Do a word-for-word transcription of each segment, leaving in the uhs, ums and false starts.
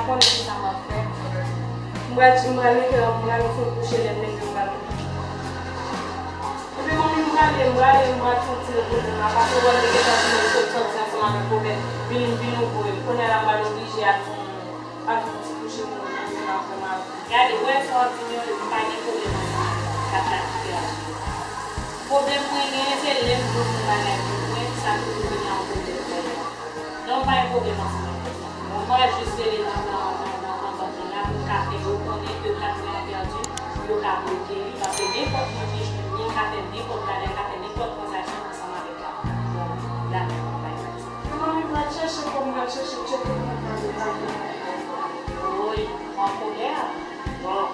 Konnen ki sa m ap fè. M pral, m pral mete, m pral fè kouche lè m leve, m pral. Epi manmi, m prale, m prale, m pral fè yon ti repoze m la. Paske w wè m te gentan di nou sot sòti ansanm avèk Robert, vin, vin ouvre. Kounye a la, m pral oblije al fè yon, al fè yon ti kouche pou mwen, pou mwen, pou mwen. Gade, ou wè sa w di m yo, m pa gen pwoblèm ansanm avèk sa. Sa pral kite aji. Pwoblèm mwen genyen, se lè m di yon bagay pou mwen, sa toujou vin yon pwoblèm dèyè. Non, pa gen pwoblèm ansanm avèk sa. Bon, mwen jis rele nan, nan, nan, nan, nan bank lan la pou m ka fè yo konnen ke kat mwen an pèdi, pou yo ka bloke li, paske nenpòt moun ki jwenn li, ka fè nenpòt bagay, ka fè nenpòt tranzaksyon ansanm avèk la. Bon, la, bay, bay. Manmi, m pral chèche kòb, m pral chèche tcheke pou m pale la. Woy, an kolè? Bon.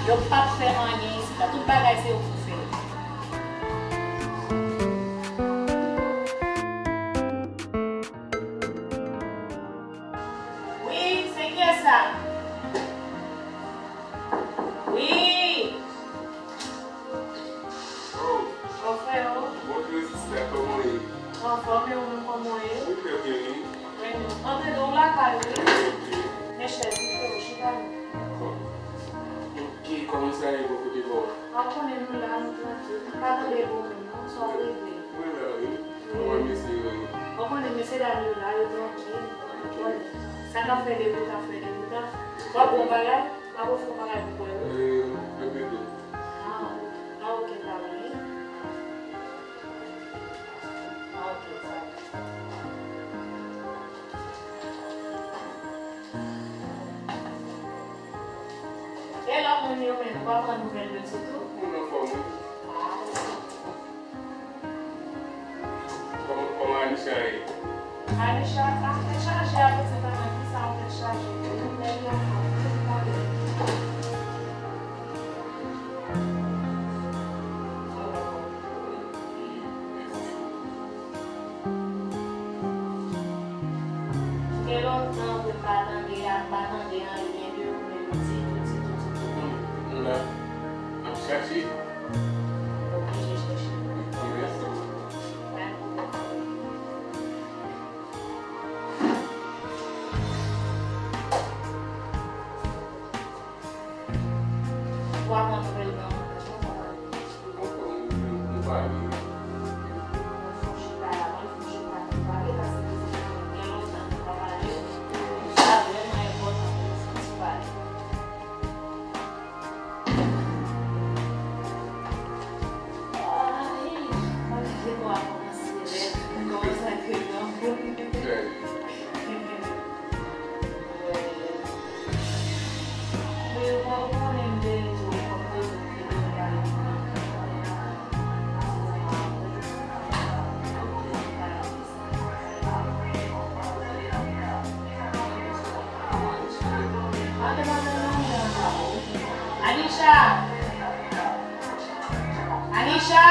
Yo p ap fè anyen isit la. Tout bagay se yo pou fè. Wi, se kiyès sa? Wi. Oh, freo. Bonjou, sista, kòman w ye? Anfòm, e ou menm, kòman w ye? Mwen trè byen, wi. Mwen, antre non lakay ou, wi. Ok. Men chèz ou, freo, chita non. Kò-, ok, kòman sa ye bò kote pa w? A, w konnen nou la, nou trankil. Pa tande bon menm, non, sa w regle. Mwen la, wi. Kòman mesye yo ye? Ou konnen mesye dam yo la, yo trankil. Ok. Ou konnen. Sa k ap fè debout, ap fè debout, a. W ap bon bagay? W ap ofri yon bagay pou bwè, wi. Euh, yon pè dlo. Ah, ah, ok, pa vre. Ah, ok, pa vre. E lòt moun yo menm, ou pa pran nouvèl yo ditou? Moun anfòm, wi. Ah. Kòman, kòman Anisha ye? Anisha, sa tèt chaje a, pitit mwen, kisa yon tèt chaje? Nèg yo fò, tout mande. Gen lontan wi m pa tande a, m pa tande anyen de ou menm ditou, ditou, ditou. M la, m ap chache. Oblije chèche. Mèsi. Pa gen pwoblèm. Ou ap antre nan. Anfòm, nou, nou pale. Mwen fon chita la, mwen fon chita nou pale, paske gen lontan nou pa pale. Sa vrèman enpòtan pou nou fon ti pale. Ay, mwen vle pou a kòmanse rèd, kòmanse ak yon granmoun. Anisha! Anisha!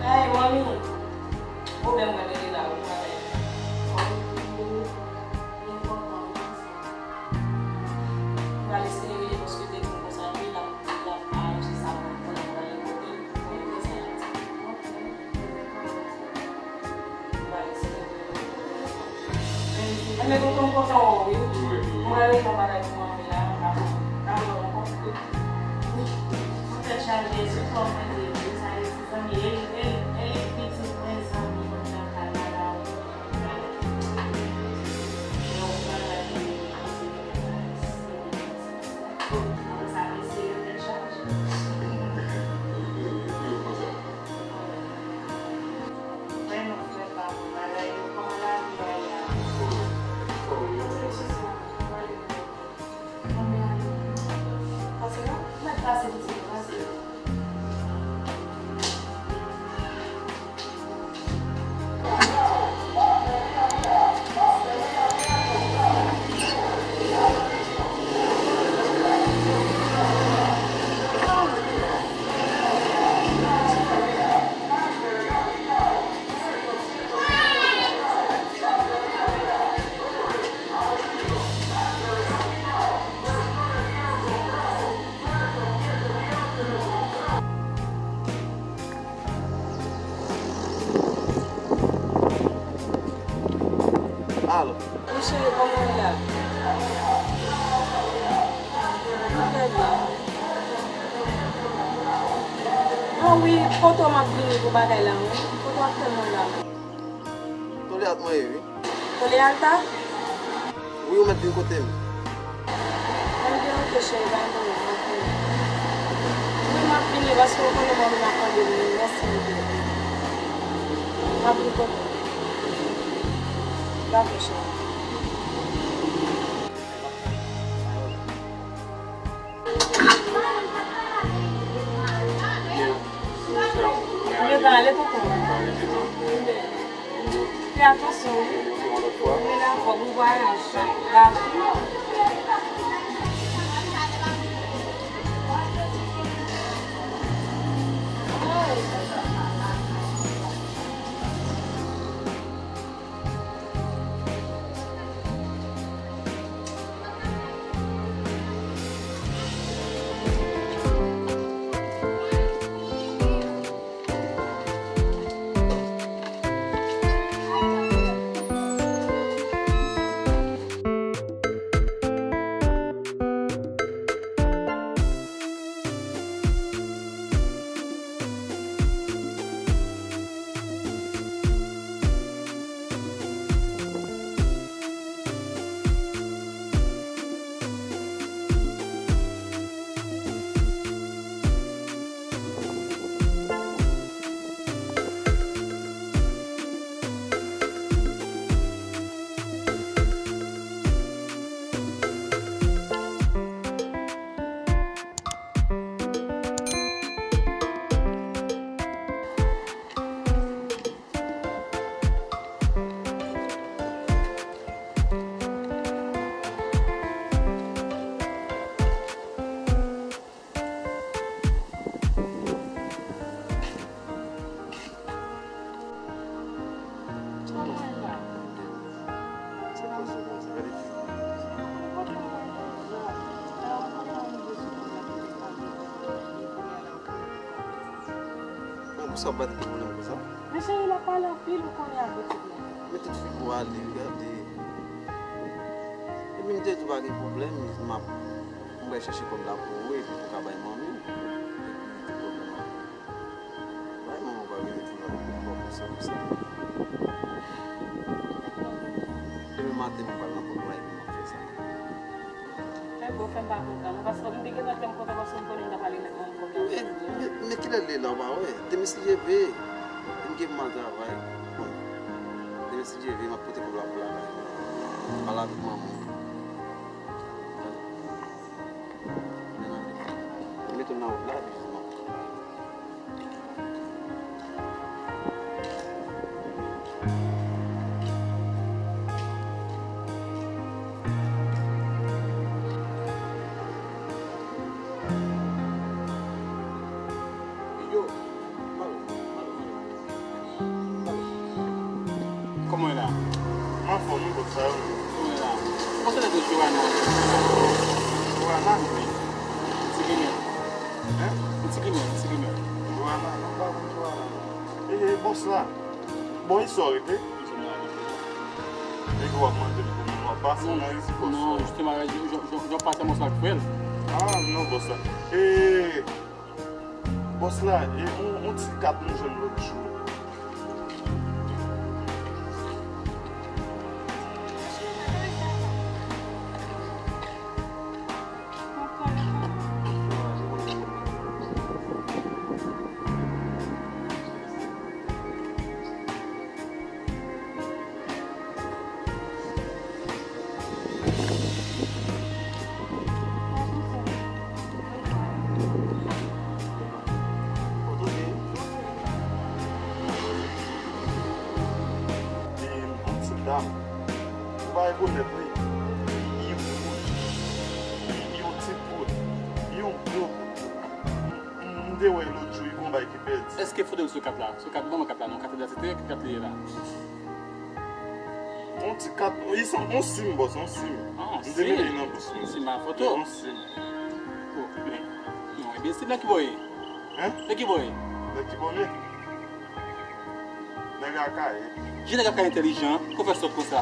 Ay, manmi. Ou menm mwen rele la, ou travay. Li enpòtan, wi, sa. M pral eseye rele paske te di m konsa, wi, l ap, l ap aranje sa pou mwen, l ap pale kote l, pou mwen fè sa l ap di. Enben, tonton, m kontan wè w, wi. Mwen rele yon bagay pou manmi la, m ap, m ap wè w ankò. Mwen tèt chaje, se kòman mwen ye, sa ye, se zanmi, e, e, e, pitit mwen, zanmi mwen nan Kanada, wi. Lè w pral la, se, se, se, sa mesye yo tèt chaje. Vrèman, frè pa m, bagay yo, kòman lavi a ye a? Ti mesye sa, mwen ale. Mwen ale. Pase non? Mèt pase, pitit, pase. Wi, cheri, kòman w ye la? M trè byen. Ah wi, kote w m ap vini pou bagay la, wi? Kote w ap tann mwen la? Toleyat mwen ye, wi. Toleyalta? Wi, ou mèt vin kote m. Ebyen, oke, cheri, pa gen pwoblèm, m ap vini. Wi, m ap vini, paske w konnen mwen menm ap mande m, mèsi, m ap vin kote w. Dakò, cheri. Yo, ale, tonton. Fè atansyon, wi. Wi, dakò, bon vwayaj. Dakò. Mwen, pou sa w pa te gen pwoblèm konsa? Men cheri, l ap pale anpil, ou konnen, ak pitit la. Men tout figi w ale, gade. Epi m te di w pa gen pwoblèm, m ap, m pral chèche kòb la pou ou, epi pou w ka bay manmi. Epi tout pwoblèm la. Bay manman w pa vin pou l ap konsa konsa. Demen maten, mwen pral nan pòt la, epi m ap fè sa. Fè gwo fè m pa kontan non, paske m te gentan fè m kontan paske m konnen m t ap ale nan yon pwoblèm. Men, men, men kilè l ye la, w pa wè? Demen si Dye vle, m gen pou m al travay. Bon, demen si Dye vle, m ap pote kòb la pou lakay mwen. Pale avèk manman w. Tande. Mete w nan wout la, epi m ap travay. Kòman w ye la? M anfòm, wi, bòs la. Kòman w ye la? Kòman se rele Joana? Joana? Wi. Ti gimè. Hein? Ti gimè, ti gimè. Joana, non, pa konn Joana, non. E, e, bòs la. Bon, e sa w rete? Nèg w ap mande m pou moun w ap pase nan resi bòs la. Non, jisteman, jan, jan, jan w pase mwen sa k fè l. Ah, non, bòs la. E, bòs la, e, on, on ti kat nou jwenn lòt jou. Kote w ye? E, yon ti dam. Ou pa rekonèt li. Li wouj. Li, li yon ti poud. Li yon gwo poud. M, m te wè l lòt jou, li gon bagay ki pèdi. Èske foto w sou kat la? Sou kat, ban mwen kat la non. Kat idantite, ki kat li ye la? On ti kat, li sanble on sim, bòs, on sim. Ah, on sim. M te mete l nan bouch mwen. Sim a foto? Wi, on sim. Oh, men, non, enbensil, nan ki bò w ye? Hein? Nan ki bò w ye? Nan ki bò m ye? Nèg Akayè. Jan nèg Akayè entèlijan, kò w fè sòt konsa?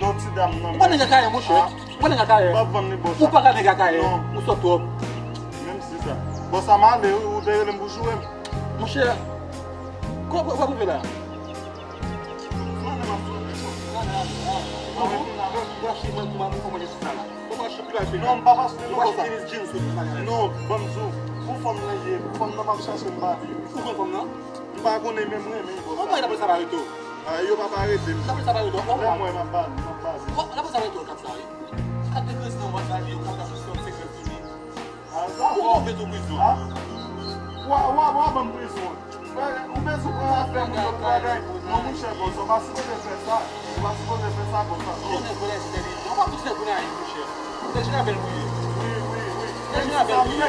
Don ti dam nan. Ou pa nèg Akayè, monchè. Ou pa nèg Akayè. M p ap vann li bòs la. Ou pa ka nèg Akayè. Non. Ou sòt twòp. Menm si sa. Bòs la m ale wi, ou te rele m pou joure m. Monchè, kò, kò, kò, kò, kò, la. Non, m pa pase non bòs la. Non, ban m di w, pou fanm nan ye, pou fanm nan m ap chache m pa li. Ou konn fanm nan? M pa konnen men m renmen bòs la. Ou pa ta pran sa pa reto. Ah, yo pa pa rete m. Sa pou sa pa reto. Lè m wè m ap ba, m ap ba. Sa pou sa pa reto, kat sa ye. Kat de kredi nan mwa sa li, yo kat ap sòt sekrè fini. Ah, sa fò. Ou move tou prizon. Ah. Wa, wa, wa ban m prizon. Ou bezwen pran afè moun yo pou bagay. Non, monchè, bòs, ou pa sipoze fè sa. Ou pa sipoze fè sa konsa. Ou konnen volè se tèt. Ou pa pou se pou la, monchè. Se jina bèl pou ye. Wi, wi, wi. Se jina bèl pou ye.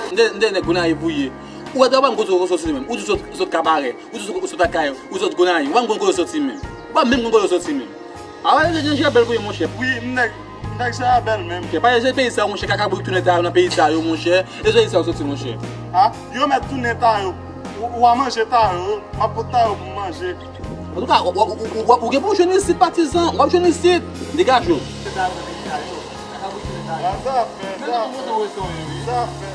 M te, m te nèg Gonayiv pou ye. Ou wè, ou pa m kote ou soti menm. Ou di ou sot, ou sot Kabarè. Ou di ou sot Akayè. Ou sot Gonayiv. Ou pa m konn kote ou soti menm. Ou pa menm konn kote ou soti menm. A wè, se jan bèl pou ye, monchè. Wi, m nèg, m nèg Jerabèl menm. Monchè, pa ese peyi sa yo, monchè, kaka bout tounen ta yo nan peyi sa yo, monchè. E se peyi sa yo soti, monchè. A, yo mèt tounen ta yo. Ou, ou a manje ta yo, m ap pot ta yo pou m manje. Antouka, w, w gen pou w jwenn isit, patizan, w ap jwenn isit. Degaje w. Tounen ta yo nan peyi sa yo, kaka bout tounen ta yo. Sa fè, sa fè. Sa fè.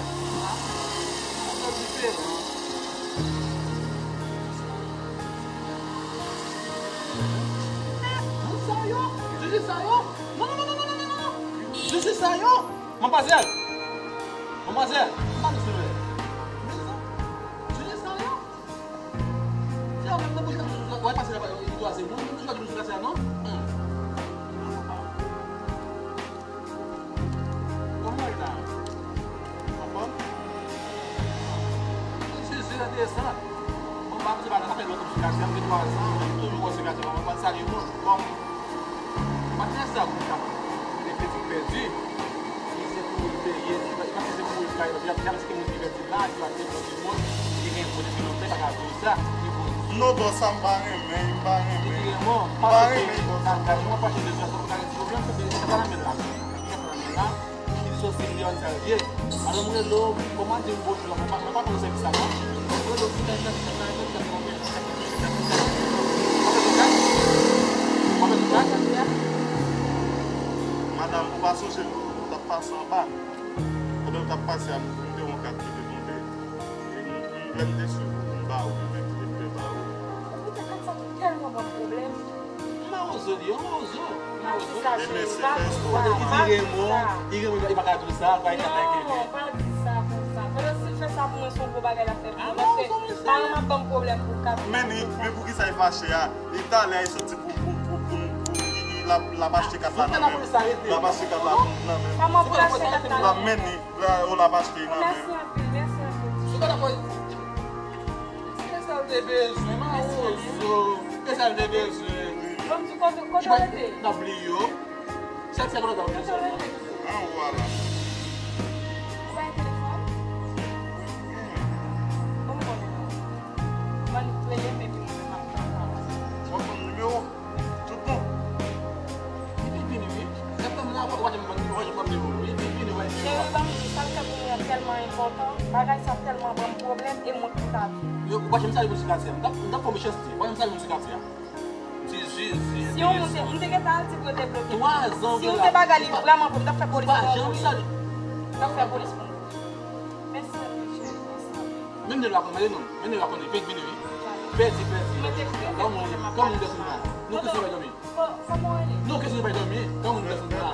Moun sa yo? Jezi sa yo? Non, non, non, non, non, non, non, non. Jezi sa yo? Manmwazèl! Manmwazèl! M pa nou silvouplè. Jezi sa yo? Se yo menm nan bouch la, w ap pase la, yon twazèm moun, bouch la, bouch la, non? Hmm. Kòman w la? Anfòm? Jezi, enteresan. Bon, m pa konnen bagay sa fè lontan m sou katye a, m gen twa zan, m toujou wè sou katye a, m pa salye moun. Bon, patnè sa pou m t ap reflechi pèdi, li se pou li te ye, li pa, li pa se pou li pa, li pa, li pa se moun ki pèdi la, li pa se moun ki moun, li gen kote ki lontan, pa ka di sa, li pou. Non, bòs sa m pa renmen, m pa renmen. Li renmen, m pa renmen, bòs sa. Mwen pa chèche de sa, sa pa ka gen ti pwoblèm, se te, se pa nan men la. Li sou Sylvia Xavier. Alò, m rele w, kòman di m bonjou la, mwen pa, mwen pa konn sèvis sa, non. Mwen rele w, sou Sylvia Xavier, sa, sa, sa, sa, sa, sa, sa, sa, sa, sa, sa, sa, sa, sa, sa, sa, sa, sa. Madanm, ou pa sonje m, ou t ap pase anba. Pandan ou t ap pase a, m te wè yon kat ki te tonbe. E m, m, lè m te swiv ou, m ba ou, m te kite m te ba ou. Ou te kat sa ki tèlman ban m pwoblèm. Mawozo li, yon mawozo. Mawozo. Li vire mò, li vire mò, li pa ka di sa, pa ka di sa konsa. Pandan si l fè sa pou mwen, se yon gwo bagay l ap fè pou mwen, paske paran m ap ban m pwoblèm pou kat. Men li, men poukisa li fache a? Li talè li soti pou, pou, pou, pou, pou, li, li, l ap, l ap achte kat la nan men m. L ap achte kat la nan men m. Kòman pou l achte kat la nan men m? L ap men li, l ap achte nan men m. Mèsi anpil, mèsi anpil. E sa l te bezwen, mawozo. E sa l te bezwen. Bon, m di kote, kote w rete? N ap li yo. Sa, sa, kote w rete? An, vwala. Ou pa gen telefòn? Bon, m konnen. Ban m kreye m epi mwen menm m ap travay. W ap ban m nimewo? Tout bon. Ou pa janm ban m, ou pa janm ban m nimewo. Vini, vini, vini. Cheri, ban m di, sa l fè pou mwen an tèlman enpòtan. Bagay sa tèlman ban m pwoblèm e mwen ki ta viv. Yo, ou pa janm salye moun sou katye a. M t ap, m t ap fè w mechanste. Ou pa janm salye moun sou katye a. Ti Jezi. Si yon moun te, m te gentan al di pou yo te bloke. Twa zan ou gen la. Si yon te bagay li vrèman pou m t ap fè polis pran. Ou pa janm salye. M t ap fè polis pran. Mèsi anpil, cheri. Menm de lwa konnen, non. Menm de lwa konnen. Fèk vini, wi. Pèdi, pèdi. Kòman, kòman w desann la? Nou kouche bay dòmi. Kòman w rele? Non, kesyon bay dòmi. Kòman w desann la?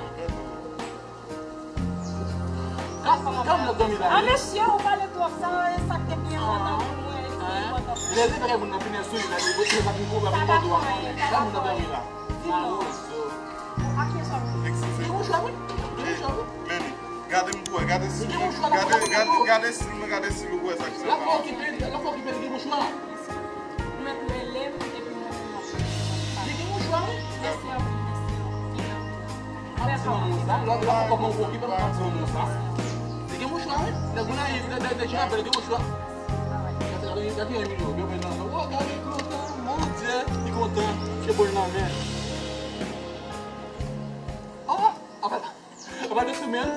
Kòman w dòmi la? Ah, mesye, ou pale twòp. Sa, e sa k te pi enpòtan pou mwen, e ki pi enpòtan pou mwen. Lè li fè moun nan finè sou li la, li vote, sa ki pwoblèm pou mwen. Sa moun nan dòmi la. Di non. Ou a kesyon. Eskize. Gen mouchwa, wi. Gen mouchwa, wi. Lenny, gade m pou wè, gade si, gade, gade, gade si m, gade si ou wè sa k fèt la. Lè fò okipe, lè fò okipe, li gen mouchwa. Ou mèt rele m, epi mwen menm m ap fè sa. Li gen mouchwa, wi. Mèsi anpil, mèsi anpil, anpil. Ap di manman sa, lè, lè fò kòman ou okipe, ap di manman sa. Li gen mouchwa, wi. Nèg ou nayiv, nèg, nèg, nèg Jan Apèl gen mouchwa. Gade, gade, gade, Emilio, yo vin nan, oh, gade, kontan, mon Dieu, li kontan, se bòl nan men. Oh, apa, apa de sou men,